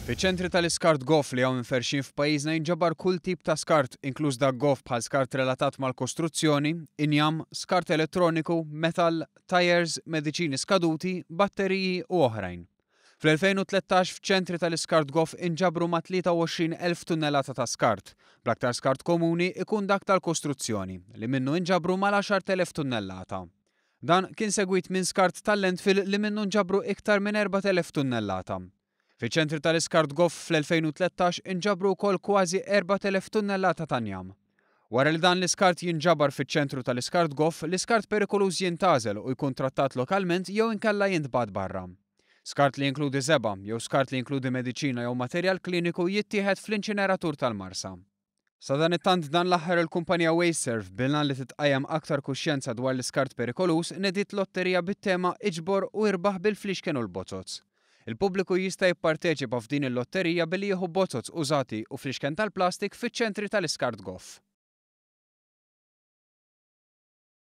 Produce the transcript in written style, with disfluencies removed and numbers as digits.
Fiċ-ċentri tal-iskart goff li hawn imferrxin f'pajjiżna jinġabar kull tip ta' skart, inkluż dak goff bħal skart relatat mal-kostruzzjoni, injam, skart elettroniku, metall, tajers, mediċini skaduti, batteriji u oħrajn. Fl-2013 f'ċentri tal-iskart goff inġabru ma' 23,000 tunnellata ta' skart, bl-aktar skart komuni ikun dak tal-kostruzzjoni, li minnu inġabru mal-10,000 tunnellata. Dan kien segwit minn skart tal-landfill li minnu nġabru iktar minn 4,000 tunnellata. Fiċ-ċentri tal-iskart goff fl-2013 inġabru wkoll kważi 4,000 tunnellata ta' njam. Wara li dan l-iskart jinġabar fiċ-ċentru tal-iskart goff, l-iskart perikoluż jintgħażel u jkun trattat lokalment jew inkella jintbagħat barra. Skart li jinkludi żebgħa jew skart li jinkludi mediċina jew materjal kliniku jittieħed fl-inċineratur tal-Marsa. Sadanittant dan l-aħħar il-kumpanija WasteServ, bil-għan li titqajjem aktar kuxjenza dwar l-iskart perikoluż, nediet lotterija bit-tema Iġbor u irbaħ bil-fliexken u l-bozoz. Il-pubbliku jista' jipparteċipa f'din il-lotterija billi jieħu bozoz użati u fliexken tal-plastik fiċ-ċentri tal-iskart goff.